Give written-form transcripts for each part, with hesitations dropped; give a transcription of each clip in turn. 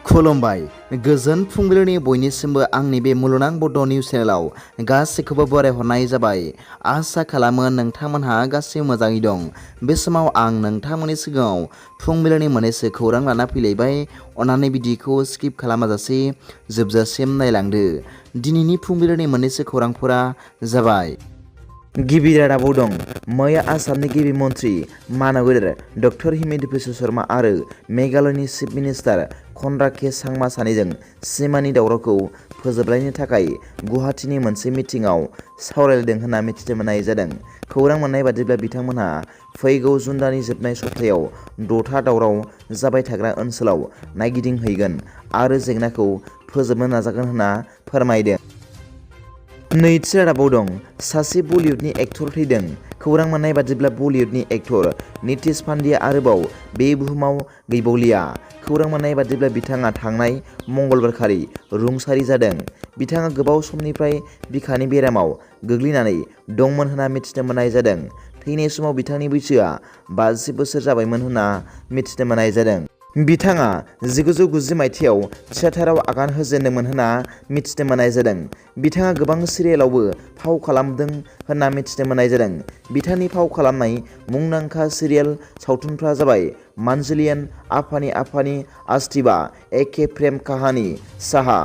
खुलुमबाय गोजोन फुंबिलिनि बयनिसिमबो आंनि बे मुलुगनां बड' निउस चेनेलाव गासैखौबो बरायहरनाय जाबाय। आसा खालामो नोंथांमोनहा गासैबो मोजाङै दं। बे समाव आं नोंथांमोननि सिगाङाव फुंबिलिनि मोननैसो खौरां लाना फैलायबाय। अन्नानै भिडिअखौ स्किप खालामाजासे जोबजासिम नायलांदो। दिनैनि फुंबिलिनि मोननैसो खौरांफोरा जाबाय। गिबि रादाबाव दं मैया आसामनि गिबि मन्त्रि मानगेर डक्टर हिमन्त बिश्व शर्मा आरो मेघालयनि चिफ मिनिस्टार खौरां के सांमा सानैजों सिमानि दावरावखौ फोजोबलायनो थाखाय गुवाहाटीनि मोनसे मिटिंआव सावरायलायदों होनना मिथिनो मोननाय जादों। खौरां मोननाय बादिब्ला बिथांमोनहा फैगौ जुन दाननि जोबनाय सप्तायाव द'था दावराव जाबाय थाग्रा ओनसोलाव नायगिदिंहैगोन आरो जेंनाखौ फोजोबनो नाजागोन होनना फोरमायदों। नैथि रादाबाव दं सासे बलिउडनि एक्टर थैदों। खौरां मोननाय बादिब्ला बलिउडनि एक्टर नीतीश पांडेया आरोबाव बे बुहुमाव गैबावलिया। खौरां मोननाय बादिब्ला बिथाङा थांनाय मंगलबारखालि रुंसारि जादों। बिथाङा गोबाव समनिफ्राय बिखानि बेरामाव गोग्लैनानै दंमोन होनना मिथिनो मोननाय जादों। थैनाय समाव बिथांनि बैसोआ 50 बोसोर जाबायमोन होनना मिथिनो मोननाय जादों। बिथाङा 1990 मायथाइयाव थियेटाराव आगान होजेनदोंमोन होनना मिथिनो मोननाय जादों। बिथाङा गोबां सिरियेलावबो फाव खालामदों होनना मिथिनो मोननाय जादों। बिथांनि फाव खालामनाय मुंदांखा सिरियेल सावथुनफ्रा जाबाय मांजलियान, आफानी आफानी, आस्थिबा, एके प्रेम कहानी, साहा,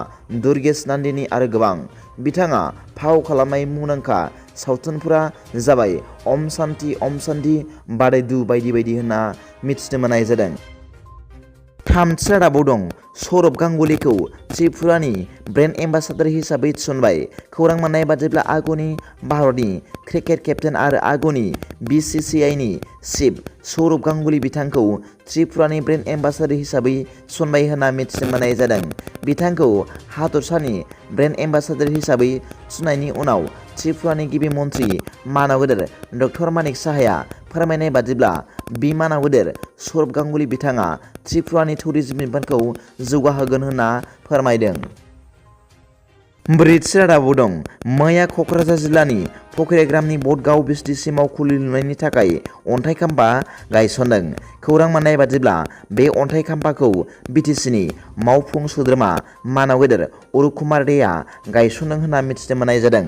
दुर्गेश नंदिनी आरो गोबां। बिथाङा फाव खालामनाय मुंदांखा सावथुनफोरा जाबाय ओम शान्ति, बादाइदु बायदि बायदि होनना मिथिनो मोननाय जादों। थामथि रादाबाव दं सौरभ गांगुलीखौ त्रिपुरानि ब्रेन्ड एम्बासाडर हिसाबै थिसनबाय। खौरां मोननाय बादिब्ला आगुनि भारतनि क्रिकेट केप्टेन आरो आगुनि BCCIनि चिफ सौरभ गांगुली बिथांखौ त्रिपुरानि ब्रेन्ड एम्बासाडर हिसाबै थिसनबाय होनना मिथिनो मोननाय जादों। बिथांखौ हादरसानि ब्रेन्ड एम्बासाडर हिसाबै थिसननायनि उनाव त्रिपुरानि गिबि मन्त्रि मानगेर डक्टर मानिक साहाया फोरमायनाय बादिब्ला बि मानगेर सौरभ गांगुली बिथाङा त्रिपुरानि टुरिज्म बिफानखौ जौगाहोगोन होनना फोरमायदों। ब्रैथि रादाबाव दं मैया क'क्राझार जिल्लानि फकिराग्रामनि बटगाव बिसटिसि मावखुलि लुनायनि थाखाय अन्थाइ खाम्फा गायसनदों। खौरां मोननाय बादिब्ला बे अन्थाइ खाम्फाखौ बिटिसिनि मावफुं सोद्रोमा मानगेर अरुकुमार देआ गायसनदों होनना मिथिनो मोननाय जादों।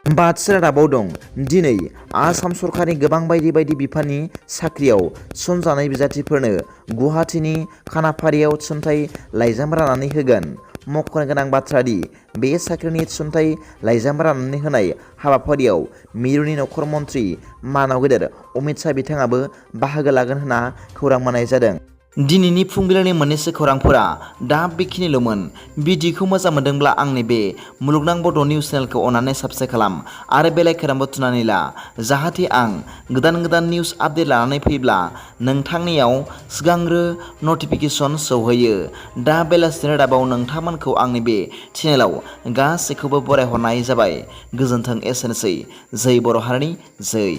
बाथि रादाबाव दं दिनै आसाम सरकारनि गोबां बायदि बायदि बिफाननि साख्रियाव थिसनजानाय बिजाथिफोरनो गुवाहाटीनि खानाफारियाव थिसनथाइ लाइजाम राननानै होगोन। मख'नो गोनां बाथ्रा दि बे साख्रिनि थिसनथाइ लाइजाम राननानै होनाय हाबाफारियाव मिरुनि नखर मन्त्रि मानगेर अमित शाह बिथाङाबो बाहागो लागोन होनना खौरां मोननाय जादों। दिनैनि फुंबिलिनि मोननैसो खौरांफोरा दा बेखिनिल'मोन। भिडिअखौ मोजां मोनदोंब्ला आंनि बे मुलुगनां बड' निउस चेनेलखौ अन्नानै साबस्क्राइब खालाम आरो बेल आइकनखौ थुनानै ला, जाहाथे आं गोदान निउस आपडेट लानानै फैब्ला नोंथांनियाव सिगांग्रो नटिफिकेसन सौहैयो। दा बेलासिनि रादाबाव नोंथांमोनखौ आंनि बे चेनेलाव गासैखौबो बरायहरनाय जाबाय। गोजोन्थों, एसेनोसै। जै बर' हारिनि जै।